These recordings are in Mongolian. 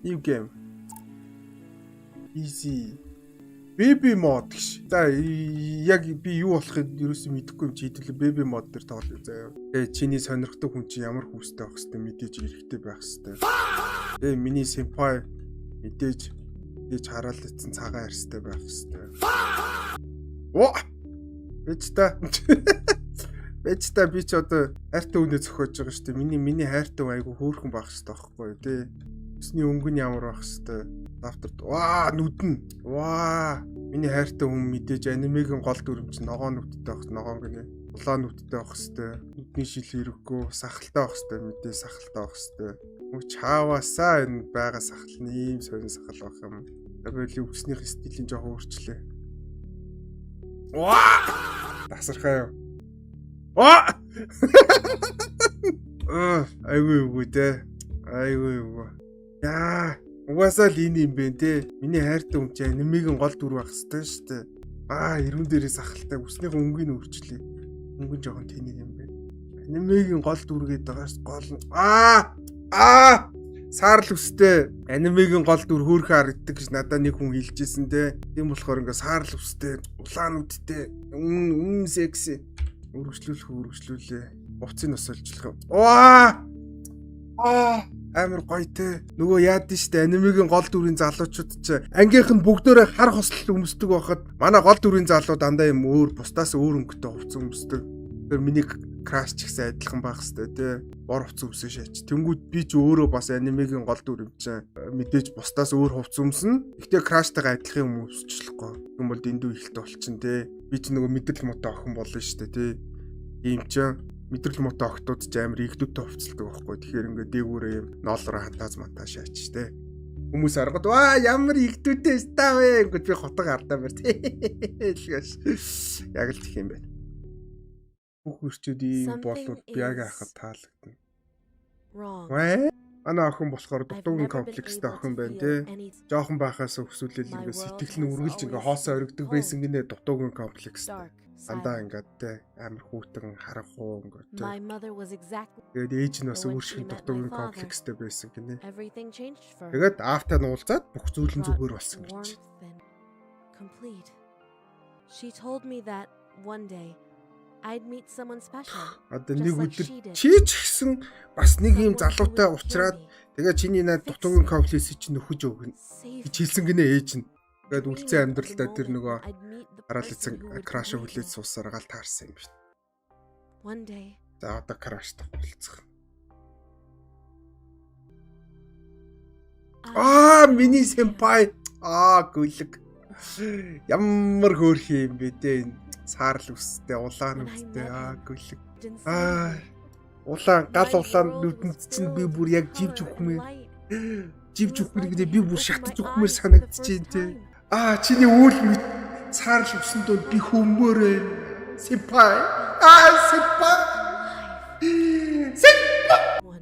New game. Easy. Baby mode гэж. За, яг би юу болохыг ерөөсөө мэдэхгүй юм чи, хэдүүлээ baby mode дээр тоглоё заяа. Тэгээ чиний сонирхдаг хүн чи ямар хүмүүстэй байх хэвээр, мэдээж эрэгтэй байх хэвээр. Тэгээ миний senpai мэдээж хараалцсан цагаан арьстай байх хэвээр. Оо! Бэж та. Бэж та, би ч одоо хайртай хүнээ зохиож байгаа шүү дээ. Миний хайртай хүн айгу хөөрхөн байх хэвээр байхгүй юу, тий? Үсний өнгө нь ямар байх хэвээр. Давтарт ваа нүдэн. Ваа, миний хайртай хүн мэдээж анимегийн гол дүрм чинь ногоон нүдтэй байх, ногоон гинэ. Улаан нүдтэй байх хэвээр. Нүдний шил хэрэггүй, сахалтай байх хэвээр, мэдээ сахалтай байх хэвээр. Мөн чаавасаа энэ байгаа сахал нь ийм сонин сахал байх юм. Боли үснийх стилийн жоохон өөрчлөө. Ваа! Тасархай юу? Аа! Аа, айгүй үгүй те. Айгүй үгүй. Яа, угаасаа л энэ юм бэ те. Миний хайртай хүн чинь анимегийн гол дүр байх хэвээр шүү дээ. Аа, эргэн дээрээ сахалтай, үснийх өнгийг нь өөрчлөе. Өнгө нь жоохон тэнэг юм бэ. Анимегийн гол дүр гэдэг байгаас гол нь аа аа саарл үстэй, анимегийн гол дүр хөөрхөн харагддаг гэж надад нэг хүн хэлжсэн те. Тийм болохоор ингээ саарл үстэй, улаан нүдтэй, үн үн секси өргөжлүүлэх өргөжлүүлээ. Хувцсыг бас солилцох юм. Ваа! Аа, амар гоё те. Нөгөө яад нь штэ, анимегийн гол дүрийн залуучууд чи ангийнх нь бүгдөөрөө хар хослол өмсдөг байхад манай гол дүрийн залуу дандаа юм өөр, бусдаас өөр өнгөтэй хувцас өмсдөг. Тэр миний crush ч гэсэн адилхан байх хэвээр те. Бор хувцас өмсөн шаач. Тэнгүүд би ч өөрөө бас анимегийн гол дүр юм чинь мэдээж бусдаас өөр хувцас өмснө. Гэхдээ crush тайгаа адилхан юм өмсчлөхгүй. Тэгм бол дэндүү ихтэй болчин те. Би ч нөгөө мэдрэл муутай охин болно штэ те. Ийм чинь мэдрэл муутай охтууд ч амар игдүүтэй хувцалдаг байхгүй. Тэгэхээр ингээд дээгүүрээ юм ноолроо хантааз мантаа шаач те. Хүмүүс аргад ваа, ямар игдүүтэй стаа вэ ингээд би хотог ардаа барь. Хэлгээш. Яг л тэх юм байна. Бүх өрчүүд ийм болвол би яг хахад таалагдана. Вэ? Манай охин болохоор дутуугийн комплекстэй охин байна те. Жохон байхаас өсвөлэл ингээд сэтгэл нь үргэлж ингээд хоосоо оргидог байсан гинэ, дутуугийн комплекстэй. Дандаа ингээд те амар хүүтэн харанхуу ингээд те. Тэгээд ээж нь бас өөр шиг дутуугийн комплекстэй байсан гинэ. Тэгээд аавтай нь уулзаад бүх зүйл нь зүгээр болсон гэж. She told me that one day I'd meet someone special. Одоо нэг өдөр чи ч гэсэн бас нэг юм залуутай уулзраад тэгээ чиний над дутуугийн комплексийг чи нөхөж өгнө гэж хэлсэн гинэ ээж нь. Тэгээд үлдсэн амьдралдаа тэр нөгөө хараалцсан crush хүлээж сууссаар гал таарсан юм байна. За, одоо crush тай уулзах. Аа, миний senpai, аа, гүлэг. Ямар хөөрхөн юм бэ те, энэ саарл үстэй, улаан үстэй, аа, гүлэг. Аа, улаан гал улаан нүдэнд чинь би бүр яг живж өгмээр живж өгмээр гэдэг, би бүр шатаж өгмээр санагдчихээн те. Аа, чиний үйл мэд саарл үсэн донд би хүмүүр байна. Senpai. Аа, senpai. Senpai.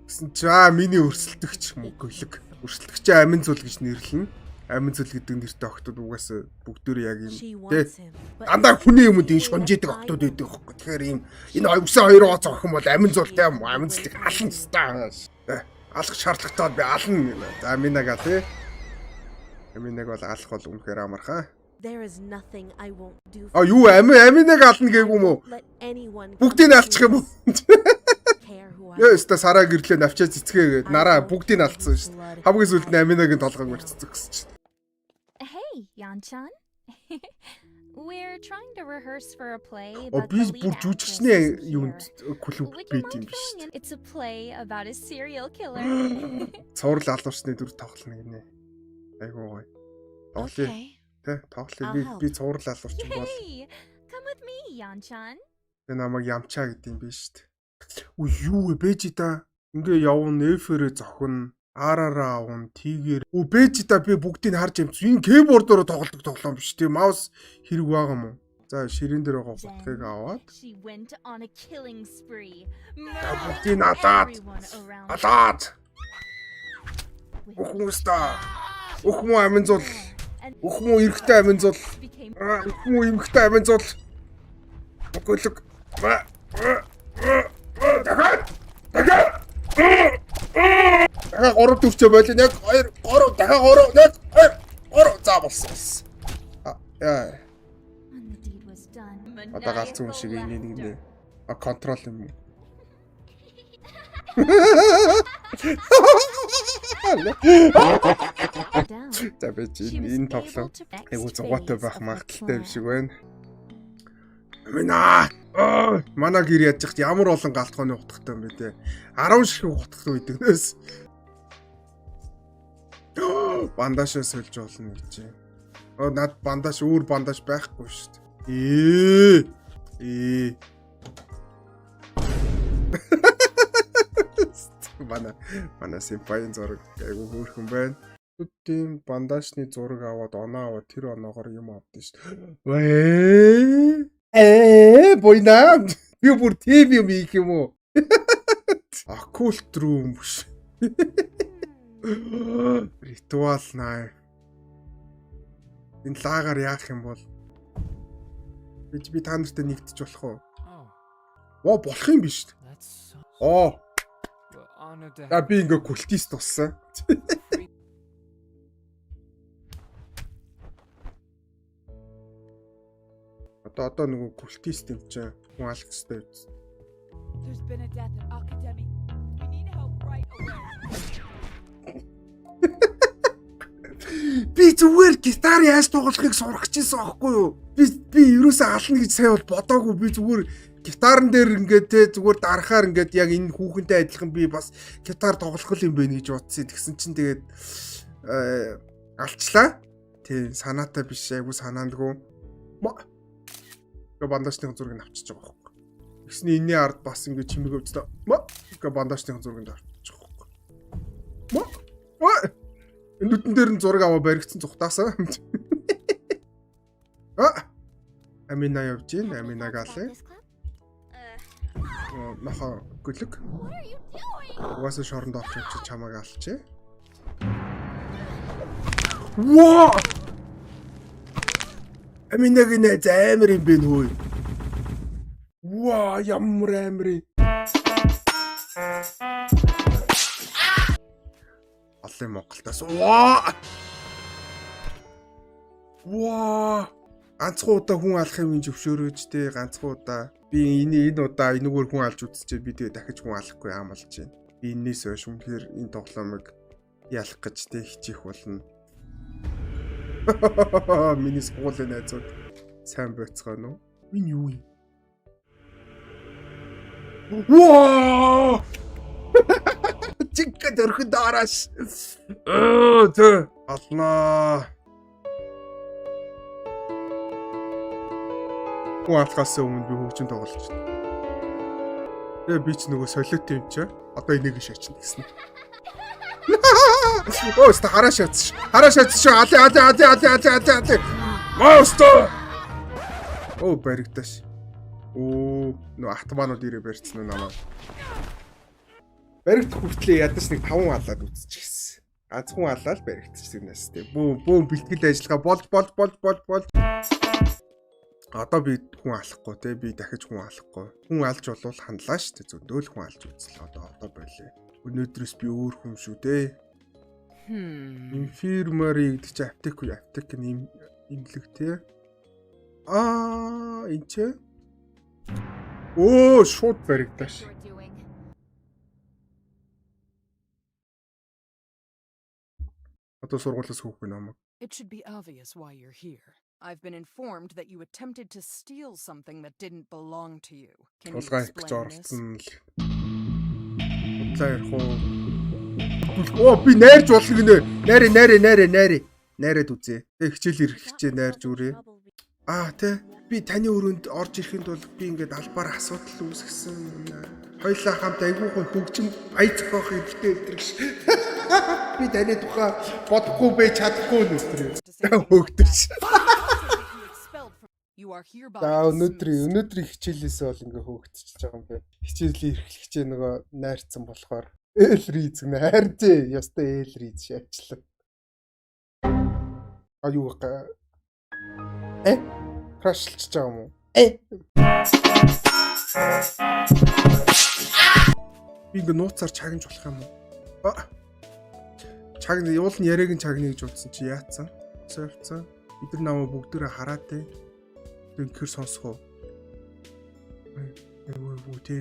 Гэсэн чи аа, миний өрсөлдөгч мөгөлөг. Өрсөлдөгч амин зул гэж нэрлэнэ. Амин зул гэдэг нэртэй охтууд угаасаа бүгдөө яг юм тий. Дандаа хүний юмуд энэ шунжидэг охтууд байдаг хөөхгүй. Тэгэхээр ийм энэ үсэн хоёр ооц охин бол амин зултай юм. Амин зулыг ална ёстой. Алах шаардлагатай бол би ална. За, Аминага тий. Аминаг бол алах бол үнэхээр амархан. А, юу, Аминаг ална гээгүй юм уу? Бүгдийг нь алчих юм уу? Яа, өстө сараа гэрлээ навчаа цэцгээгээд нараа бүгдийг нь алдсан шүү дээ. Хамгийн сүүлд нь Аминагийн толгойг барьцсан гэсэн чинь. Hey, Yanchan. We're trying to rehearse for a play. О, би бүр жүжигчний юунд клуб байт юм биш. It's a play about a serial killer. Цуврал алуурчны дүр тоглоно гинэ. Айгуу гоё. Тоглоё. Тэ, тоглоё. Би цуврал алуурчин бол. Come with me, Yanchan. Би намайг Ямчаа гэдэг юм биш үү? Үу, юу вэ, Бэжи та? Ингээ явна, F-ээрээ зохино. R-аараа авна, T-гээр. Үу, Бэжи та, би бүгдийг харж амжсан. Энэ keyboard оор тоглодог тоглоом биш тийм, mouse хэрэг байгаа юм уу? За, ширээн дээр байгаа гутгийг аваад бүгдийг алаад алаад бүх хүмүүстээ, бүх муу амин зул, бүх муу эрэгтэй амин зул, бүх муу эмэгтэй амин зул. Гөлөг. Дахиад. Дахиад. Дахиад 3 төвчөө болино. 1 2 3 дахиад 3 1 2 3 за болсон. А яа. When the deed was done. Одоо галзуу хүн шиг ингэ нэг нэ. А control юм уу? Down. За би чи She was энэ тоглоом able to next айгу зугаатай phase байх of her магадaltaй юм plan. шиг байна. Амина. Оо, манай гэр яаж яхад ямар олон галтгооны утгатай юм бэ те. 10 ширхэг утгатай байдаг нөөс. Бандашаа сольж болно гэж. Оо над бандаш өөр бандаж байхгүй шүү дээ. Ээ. Ээ. Манай манай симпайн зураг айгу хөөрхөн байна. Тийм бандажны зураг аваад оноо аваад тэр оноогоор юм авдсан шүү дээ. Вэ? Ээ, буйнаа. Би бүр тийм юм хийх юм уу? Occult room биш. Ritual knife. Энэ лагаар яах юм бол би та нартай нэгдэж болох уу? Oh, Оо, болох юм биш. that's so. Оо, We're honored to за have би ингээ культист болсон. free. Одоо нөгөө культист юм чинь хүн алах хэрэгтэй биз. There's been a death at Academy. We need help right away. Би зүгээр гитар яаж тоглохыг сурах гэжсэн аахгүй юу? Би ерөөсөө ална гэж сайн бол бодоогүй. Би зүгээр гитарн дээр ингээд те зүгээр дарахаар ингээд яг энэ хүүхэнтэй адилхан би бас гитар тоглох юм байна гэж бодсон. Тэгсэн чинь тэгээд алчлаа. Тий, санаатай биш, айгу санаандгүй. Гэ бандажны зургийг авчиж байгаа байхгүй. Тэгсний энэний ард бас ингээд чимэг өвдсөн. Ма гэ бандажны зургийг авчиж байгаа байхгүй. Ма Нүдэн дээр нь зураг аваа баригдсан зүхтаасаа. А Амина явж гин, Have any Аминаг thoughts about алаа. this club? Нохоо гөлөг. What are you doing? Угаасаа шоронд орчих юм чи чамайг алчээ. Ваа! Аминагийн найз амар юм бэ нөө. Ваа, ямар амар юм. Олон Монголтаас. Ваа! Ваа! Ганцхан удаа хүн алах юм зөвшөөрөөж те ганцхан удаа. Би энэ удаа энэгээр хүн алж үзчихээ би тэгээ дахиж хүн алахгүй аамалж байна. Би энэс хойш үнэхээр энэ тоглоомыг ялах гэж те хичээх болно. Миний сургуулийн найзууд сайн байцгаана уу? Энэ юу юм? Ваа! Чиггэ дөрхөнд арааш. Өө тэ алнаа. Хүн алхаас өмнө би хөгжин тоглож байна. Тэгээ би ч нөгөө солиот юм чи. Одоо энийг шаачна гэсэн. Өө ста хараа шатс. Хараа шатс шүү. Али али али али али али али. Монстер. Оо баригдаш. Оо нөө автоманууд ирээ барьцсан уу намайг. Баригдах хүртлээ ядаж нэг 5 алаад үзчихсэн. Ганцхан алаал баригдчихсан нас тий. Бүүн бүүн бэлтгэл ажиллагаа болж болж болж болж болж. Одоо би хүн алахгүй те би дахиж хүн алахгүй. Хүн алж болвол хандлаа шүү дээ. Зөндөөл хүн алж үзлээ одоо болио. Өнөөдрөөс би өөр хүн шүү дээ. Infirmary гэдэг чинь аптек үү? Аптек нь имлэг те. Аа энэ ч Өө шууд баригдааш. You're doing. Одоо сургуулиас хөөх намайг. It should be obvious why you're here. I've been informed that you attempted to steal something that didn't belong to you. Can you Тулгай их гэж explain this? оролцсон л. Худлаа ярих уу? Оо би найрж болно гинэ. Найрэ найрэ найрэ найрэ. Найраад үзье. Тэг хичээл ирэх хичээ найрж үрээ. Аа тэ би таны өрөөнд орж ирэхэд бол би ингээд албаар асуудал үүсгэсэн юм аа. Хоёлаа хамт айгүй гой хөгжим ая зохиох хэрэгтэй өдр гэж. Би таны тухай бодохгүй бэ чадахгүй нь өдр. To say anything like Хөөгдөж. that. Also that you expelled from- You are hereby За dismissed. өнөөдрийн хичээлээсээ бол ингээ хөөгдчихэж байгаа юм байна. Хичээлийн эрхлэгчээ нөгөө найрцсан болохоор ээл рийз гэнэ харин тий ёстой ээл рийз шаачлаа. А юу га э крашлж байгаа юм уу? Э Би ингээ нууцаар чагнаж болох юм уу? А Чаг уул нь яриаг нь чагна гэж утсан чи яатсан? Сойрцсан. Бид нар намайг бүгдээрээ хараад те. Дэнхэр сонсох уу? Айгүй айгүй те.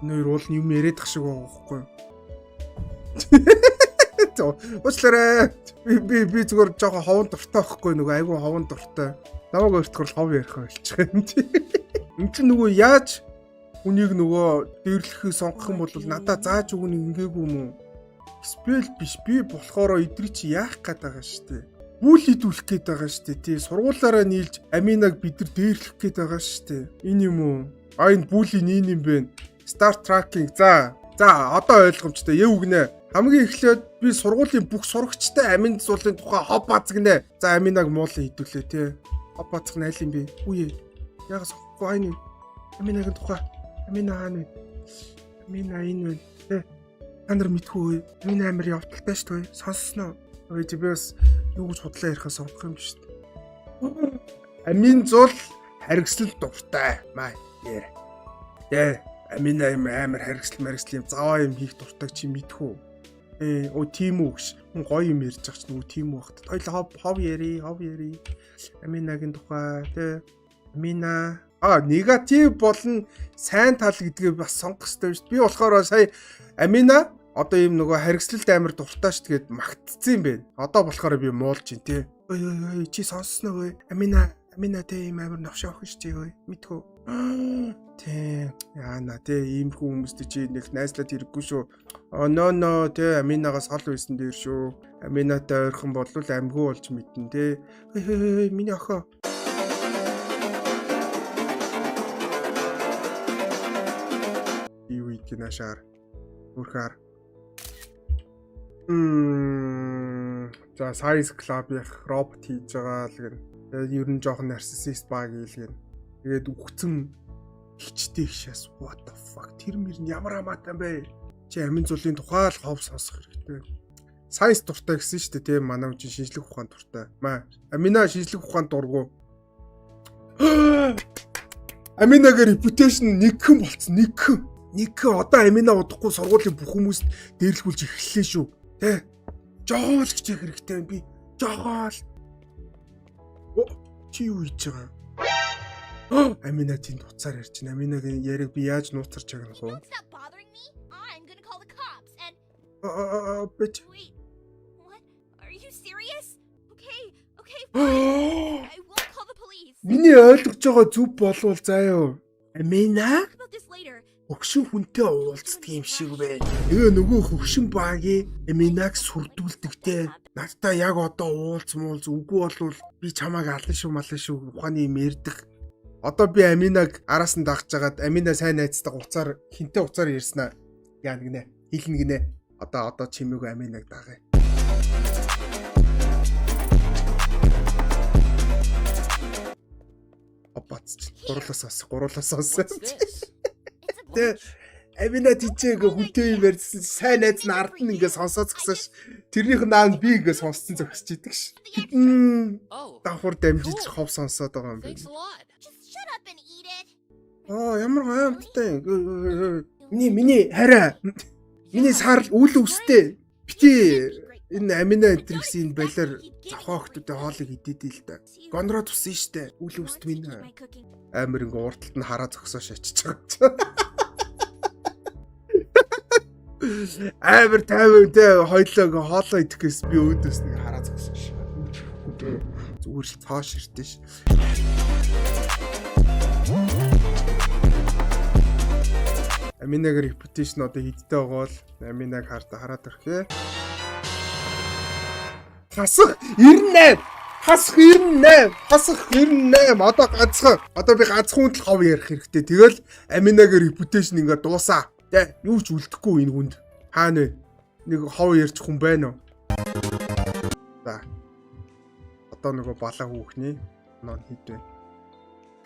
Энэ хоёр уул нь юм яриад тах шиг байгаа байхгүй юу? Уучлаарай. Би зүгээр жоохон ховон дуртай байхгүй нөгөө айгүй ховон дуртай. Намайг өөртгөр хов ярих болчих юм тий. Энд чинь нөгөө яаж хүнийг нөгөө дээрлэхийг сонгох юм бол надаа зааж өгнө ингээгүй юм уу? Spell биш би болохоор эдрий чи яах гээд байгаа шүү дээ. Бүл идүүлэх гээд байгаа шүү дээ. Тий сургуулаараа нийлж Аминаг бид нар дээрлэх гээд байгаа шүү дээ. Энэ юм уу? А энэ бүлийн энэ юм бэ? Start tracking. За. За одоо ойлгомжтой. Яв гинэ. Хамгийн эхлээд би сургуулийн бүх сурагчтай амин зулын тухай хоб базгнэ. За Аминаг муулан хідүүлээ тий. Хоб базах нь аль юм бэ? Үе. Ягас сохгүй айн. Аминагийн тухай. Амина хаана вэ? Амина энэ вэ? Тэ. Та нар мэдхүү. Амина амар явдалтай шүү дээ. Сонссноо. Ой чи би бас юу гэж худлаа ярихаа сонгох юм шүү дээ. Амин зул харгислал дуртай. Маа яар. Тэ. Амина юм амар харгислал маргислал юм заваа юм хийх дуртайг чи мэдхүү. Оо тийм үү гэж. Хүн гоё юм ярьж байгаа ч нөгөө тийм үү багт. Хоёул хов хов яри, хов яри. Аминагийн тухай тэ. Амина негатив болон сайн тал гэдгээ бас сонгох хэрэгтэй шүү дээ. Би болохоор сая Амина одоо ийм нөгөө харгислалд амар дуртай шүү дээ гэд магтцсан юм байна. Одоо болохоор би муулж чинь тий. Ой ой ой чи сонссноо вэ? Амина Амина тэ ийм амар новшоо охин шүү дээ ой. Мэдхүү. Тэ яана тэ иймэрхүү хүмүүстэй чи нэг найзлаад хэрэггүй шүү. Но но тэ Аминагаас хол байсан дээр шүү. Аминатай ойрхон болвол амьгүй болж мэднэ тэ. Хей хей хей миний охин. Юу ийдгийг наашаар. Үрхаар. За Science Club-ийнх робот хийж байгаа л гэн. Тэгээд ер нь жоохон нарциссист баг ийлгэн. Тэгээд үхцэн хичтэй хшээс what the fuck тэр мөр нь ямар хамаатай юм бэ? Чи амин зулын тухай л хов сонсох хэрэгтэй. Science дуртай гэсэн шүү дээ тийм манай хүн чинь шинжлэх ухаан дуртай. Маа Амина шинжлэх ухаан дургу. Аминагийн reputation нэгхэн болцсон нэгхэн. Нэгхэн одоо Амина удахгүй сургуулийн бүх хүмүүст дээрлэхүүлж эхэллээ шүү. Тэ. Жохон л хичээх хэрэгтэй юм би. Жохон л. Чи юу хийж байгаа юм? Амина тэнд уцаар ярьж байна. Аминагийн яриаг би яаж нууцарч чагнах вэ? Don't stop bothering me. I'm gonna call the cops and Бич. wait. What? Are you serious? Okay, okay, fine. I won't call the police. Миний ойлгож байгаа зөв болвол заа юу. Амина Talk about this later. хөгшин хүнтэй уулздаг юм шиг байна. Тэгээ нөгөө хөгшин багийн Аминаг сүрдүүлдэгтэй. Надтай яг одоо уулз муулз үгүй болвол би чамайг алан шүү малан шүү ухааны юм ярьдаг. Одоо би Аминаг араас нь дагж хагаад Амина сайн найзтайгаа уцаар хинтээ уцаар ярьснаа яа нэгнэ хэлнэ гинэ. Одоо чимээгүй Аминаг дагая. Обац чи гурлаас сонс гурлаас сонс. What's this? It's a Тэ Амина тийчээ ингээ хүнтэй юм ярьсан чи сайн найз нь ард нь ингээ сонсоо згсааш. Тэрнийх нь наан би ингээ сонсцсон зогсож идэг ш. Хитэн Oh, давхар дамжиж хов сонсоод байгаа юм thanks байна. a lot. Just shut up and eat it. Аа ямар гоё амттай. Миний хараа. Миний сар үл үстэй. Бити энэ Амина энтриксийн энэ балиар зохиогтуудын хоолыг идээд ил та. Гонроо тусан штэ. Үл үст минь. Амар ингээ урталт нь хараа зогсоо шачиж байгаа. Амар тайван те хоёлоо ингээ хоолоо идэх гэс би өөдөөс нэг хараа зогсоо ш. Зүгээр л цоо ширтэн ш. Аминаг reputation одоо хэдтэй байгаа бол Аминаг хараад өрхөө. Хасах 98. Хасах 98. Хасах 98. Одоо ганцхан. Одоо би ганцхан хүнд л хов ярих хэрэгтэй. Тэгэл Аминагийн reputation ингээ дуусаа. Тэ юу ч үлдэхгүй энэ хүнд. Хаана вэ? Нэг хов ярьчих хүн байна уу? За. Одоо нөгөө балаа хүүхний нон хэд вэ?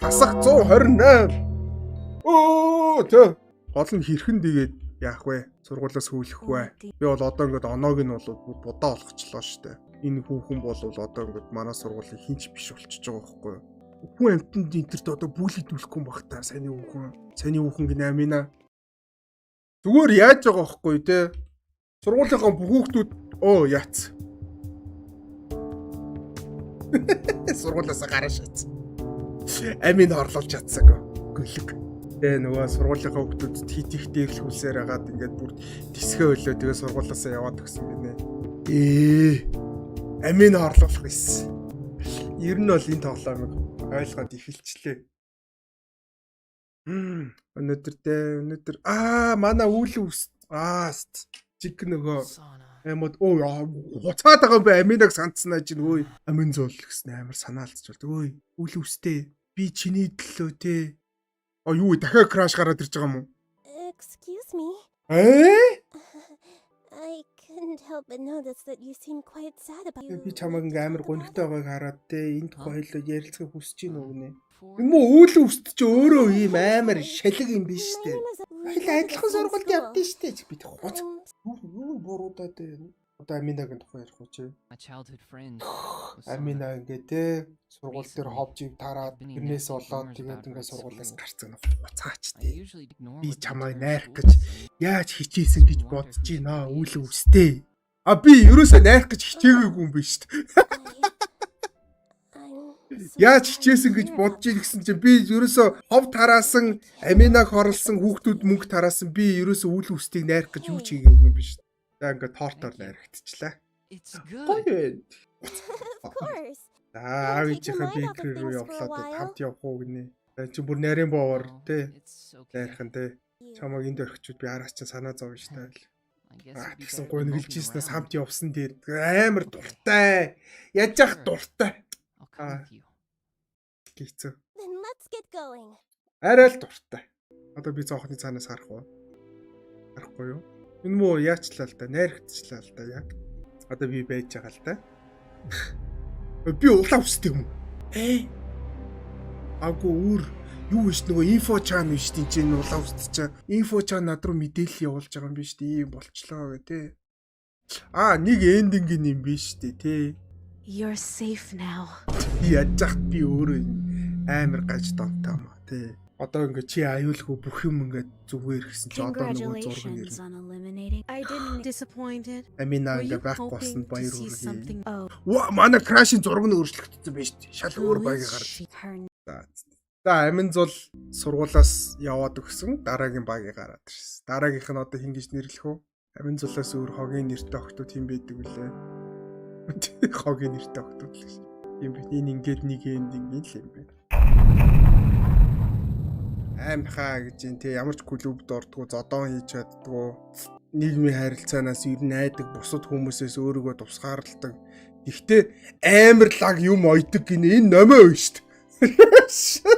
Хасах 128. Оо тэ. Гол нь хэрхэн тэгээд яах вэ? Сургуулиас хүлэх вэ? Би бол одоо ингээд оноог нь бол бүр будаа болгочлоо штэ. Энэ хүүхэн бол одоо ингээд манай сургуулийн хинч биш болчихж байгаа байхгүй юу? Хүн амьтанд энэ төрт одоо бүл идүүлэхгүй юм бах та саяны хүүхэн. Саяны хүүхэн гинэ Амина. Зүгээр яаж байгаа байхгүй юу те? Сургуулийнхаа бүх хүүхдүүд Оо яц. Сургуулаасаа гараа шатсан. Амийг хорлуулж чадсангүй. Гөлөг. Тэгээ нөгөө сургуулийнхаа хүүхдүүдэд хит их дээрлэхүүлсээр хагаад ингээд бүр тисгээ өлөө тэгээ сургуулаасаа яваад өгсөн гинэ. Ээ. Амийг хорлуулах байсан. Ер нь бол энэ тоглоомыг ойлгоод эхэлчлээ. Өнөөдөр те өнөөдөр манай үйл үс чиг нөгөө Sana. Амод оо хуцаад байгаа юм бэ аминаг сандснаа чинь өө амин зуул гэсэн амар санаа алдчихвал өө үл үстэй би чиний төлөө те а юу вэ, дахиад краш гараад ирж байгаа юм уу Excuse me. ээ I couldn't help but notice that you seem quite sad about би чамайг ингээ амар гонигтай байгааг хараад те энэ тухай хоёлоо ярилцахыг хүсэж байна уу гинэ For юм уу үл үст чи өөрөө ийм амар шалиг юм биш те хоёлаа адилхан сургуульд явдсан штэ би тэг хуц юу буруудаад байна одоо аминагийн тухай ярих уу чи my childhood friend. Амина ингээ те сургууль дээр ховж ив тараад тэрнээс болоод тэгээд ингээ сургуулиас гарцсан хуцаач I те usually ignore би what the чамайг term найрах school гэж says. яаж хичээсэн гэж бодож байна үйл үстэй а би ерөөсөө найрах гэж хичээгээгүй юм биш үү яаж хичээсэн гэж бодож ийн гэсэн чинь би ерөөсөө хов тараасан аминаг хорлсон хүүхдүүд мөнгө тараасан би ерөөсөө үйл үстийг найрах гэж юу ч хийгээгүй юм биш за ингээ тортоор найрагдчихлаа It's good. гоё байна Of course. За аав ээжийнхээ бейкери рүү явлаа те хамт явах уу гинэ. За чи бүр нарийн боовор No, те It's okay. найрхан те. Чамайг энд орхичуд би араас чинь санаа зовно шүү дээ. I guess Аа it'd be тэгсэн better than гуйнаглаж moping ирснээс around. хамт явсан дээр амар дуртай. Яаж яах дуртай I'll come Ah. with you. гийцэн. Then let's get going. Арай л дуртай. Одоо би зоохны цаанаас харах уу? Харахгүй юу? Энэ муу яачлаа л да, найрагдчихлаа л да яг. Одоо би байж байгаа л да. Би улаан хүсдэг юм уу? Ээ. Агуу өөр юу вэ нөгөө инфо чан биш тийм чинь улаан хүсдэг чинь. Инфо чан над руу мэдээлэл явуулж байгаа юм биш тийм болчлоо гэ тэ. Аа нэг эндинг юм биш үү тэ. You're safe now. Яаж яхад би өөрөө амар гаж донтой юм а тий. Одоо ингээ чи аюулгүй бүх юм ингээ зүгээр гэсэн чи одоо нөгөө зураг нэр. Congratulations on eliminating. I didn't disappointed. Амина Were ингээ you байхгүй болсон hoping to баяр see хүргэе. something? Oh, Ва манай крашийн зураг нь өөрчлөгдсөн байж шүү дээ. Шал өөр who багийг is гарч. she? Her За. За амин зул сургуулаас яваад өгсөн дараагийн багийг гараад ирсэн. Дараагийнх нь одоо хин гэж нэрлэх үү? Амин зулаас өөр хогийн нэртэй охтууд хин байдаг вүлээ? Хогийн нэртэй охтууд л гэж. Юм бэ. Энэ ингээд нэг энд ингээд л юм бэ. Аймхаа гэж юм те ямар ч клубд ордгоо зодоон хийж чаддгоо нийгмийн харилцаанаас ер нь айдаг бусад хүмүүсээс өөрийгөө тусгаарладаг. Гэхдээ амар лаг юм ойдог гинэ энэ номоо байна шүү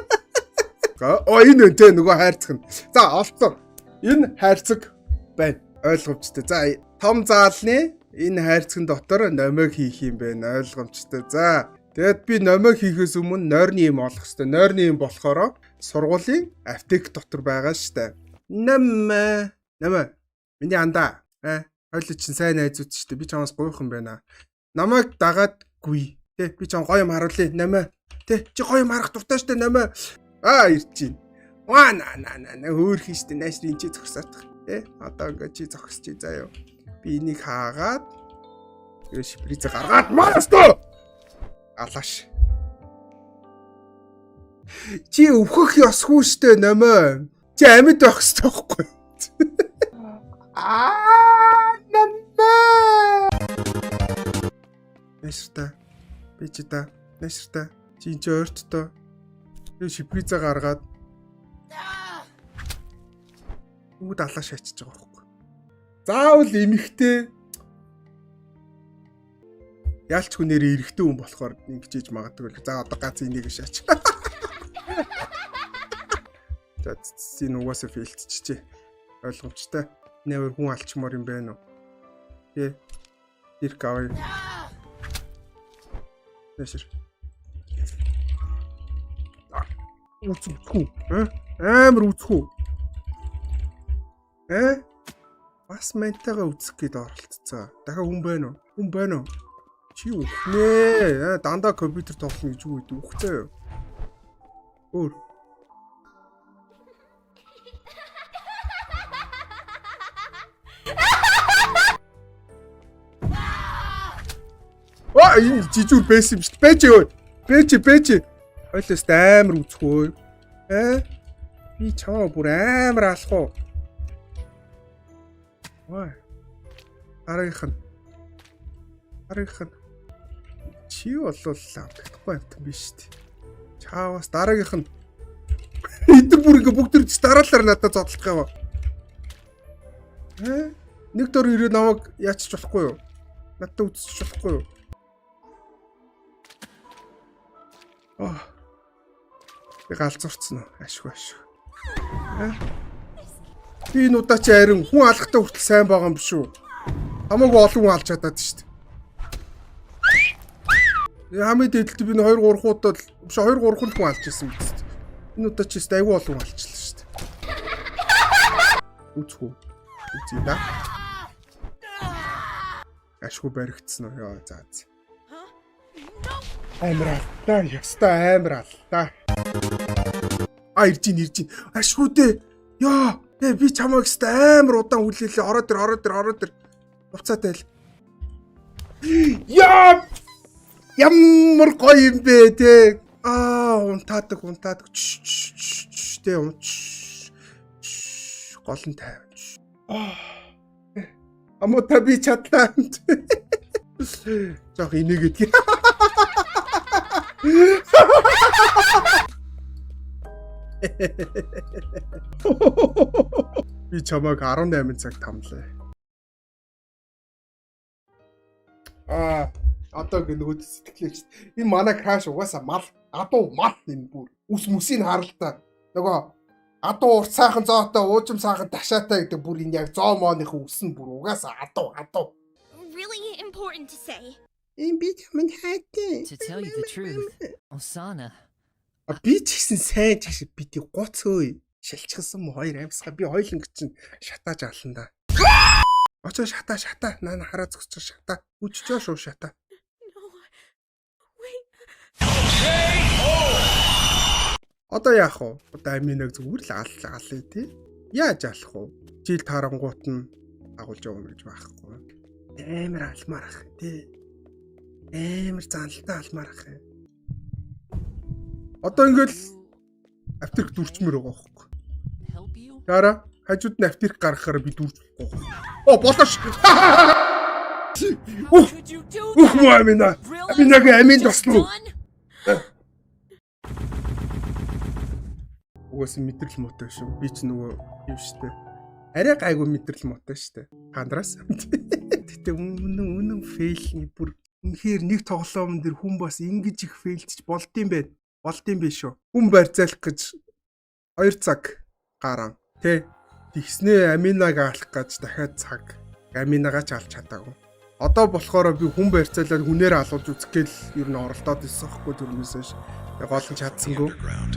дээ. Оо энэ өн те нөгөө хайрцаг нь. За олцсон. Энэ хайрцаг байна. Ойлгомжтой. За том заалны энэ хайрцагын дотор номыг хийх юм байна. Ойлгомжтой. За тэгэд би номыг хийхээс өмнө нойрны юм олох хэрэгтэй. Нойрны юм болохоор сургуулийн аптек дотор байгаа штэ. Нэм нэм миний андаа. Аа хоёул чинь сайн найзууд штэ. Би чамаас гуйх юм байна. Намайг дагаадгүй. Тэ би чам гоё юм харуулъя. Нэмэ. Тэ чи гоё юм харах дуртай штэ нэмэ. Аа ирж чинь. Ваа на на на на хөөрхөн штэ нааш энэ чи зогсоодох. Тэ одоо ингээ чи зогсчих заяа. Би энийг хаагаад тэгээ шипризэ гаргаад маастаа. Алааш. Чи өвхөх ёсгүй штэ нөмөө. Чи амьд байх ёстой байхгүй. Аа нөмөө. Нэшрта. Би чи та. Нэшрта. Чи энэ чи ойрттой. Би шипризэ гаргаад Үүд алаа шаачиж байгаа байхгүй. Заавал эмэгтэй ялчгүй нэр эрэгтэй хүн болохоор ингэж ийж магадгүй л. За одоо гац энийг шаач. За цэцэн угаасаа фейлтчихжээ. Ойлгомжтой. Нээр хүн алчмаар юм байна уу? Тэ. Ирк авъя. Нэшэр. Үцхүү. Амар үцхүү. Э? Бас мантайгаа үзэх гээд оролцсон. Дахиад хүн байна уу? Хүн байна уу? Чи үхнэ. Дандаа компьютер тоглоно гэж юу гэдэг үхтэй юу? Өөр. Яа, энэ жижүүр байсан юм шүү дээ. Бэж өө. Бэж бэж. Хойлоос амар үзэх өө. Э? Би чамаа бүр амар алах уу? Вай. Дараагийнх нь. Дараагийнх нь. Чи болвол амтахгүй амтан биш шүү дээ. Чаавас дараагийнх нь. Эдгээр бүр ингээ бүгд ирж дараалал надад зодтолох юм. Э? Нэг дор ирээ намайг яачих болохгүй юу? Надад үзчих болохгүй юу? Аа. Би галзуурцсан уу? Ашгүй ашгүй. Э? Би энэ удаа чи харин хүн алхахтаа хүртэл сайн байгаа юм биш үү? Хамаагүй олон хүн алж чадаад шүү дээ. Хамгийн дээдэлд би 2 3 удаа л биш 2 3 хүн алж ирсэн биз дээ. Энэ удаа чи өстой айгүй олон хүн алчлаа шүү дээ. Үзэх үү? Үзье да. Ашгүй баригдсан уу? Йоо за за. Амар аллаа, ёстой амар аллаа. А ирж ийн ирж ийн. Ашгүй дээ. Йоо, ээ би чамайг өстой амар удаан хүлээлээ. Ороод ир, ороод ир, ороод ир. Буцаад айл. Яа! Ямар гоё юм бэ те. Аа, унтаадаг, унтаадаг. Чш, чш, чш, чш, те унч. Чш, гол нь тайван. Чш. Аа. Амуута би чадлаа. Жох инээгээд. Би чамайг 18 цаг тамлаа. Аа, одоо гэ нөгөө сэтгэлээч. Энэ манай краш угаасаа мал, адуу мал энэ бүр. Үс мүсийг харалтаа. Нөгөө адуу урт сайхан зоотой, уужим сайхан ташаатай гэдэг бүр энэ яг зоо мооныхын үс нь бүр угаасаа адуу, адуу. Really important to say. Эм би чамд хайтай. To tell you the truth, Osana, А би ч гэсэн сайн ч гэсэн би тий гуц өөй. Шилчихсэн мө хоёр амьсгаа би хоёуланг чинь шатааж алан да. Очоо шатаа шатаа наа хараа зогсож шатаа. Үчжөө шүү шатаа. No. Wait. Одоо яах вэ? Одоо аминаг зүгээр л ал алъя тий. Яаж алах вэ? Жил тарангуут нь агуулж явна гэж байхгүй. Амар алмаар ах тий. Амар занлтаа алмаар ах. Одоо ингээл автерк дүрчмээр байгаа байхгүй. help you? Яара хажууд нь автерк гаргахаараа би дүрж болохгүй. Оо болоош. How Ух could you do ух that? муу амина. Realize Аминаг what амин you've just тослоо. done? Угаасаа мэдрэл муутай шүү. Би ч нөгөө юм штэ. Арай гайгүй мэдрэл муутай штэ. Хандраас. Гэтэ үнэн үнэн фейлний бүр үнэхээр нэг тоглоом дээр хүн бас ингэж их фейлдэж болдсон байх. Болдсон биш шүү. Хүн барьцаалах гэж 2 цаг гарan. Тэ. Тэгснээ Аминаг алах гэж дахиад цаг. Аминагаа ч алж чадаагүй. Одоо болохоор би хүн барьцаалаад хүнээр алуулж үзэх гээл ер нь оролдоод ирсэн байхгүй түрүүнээс хойш. Тэгээ гол нь чадсангүй. Underground.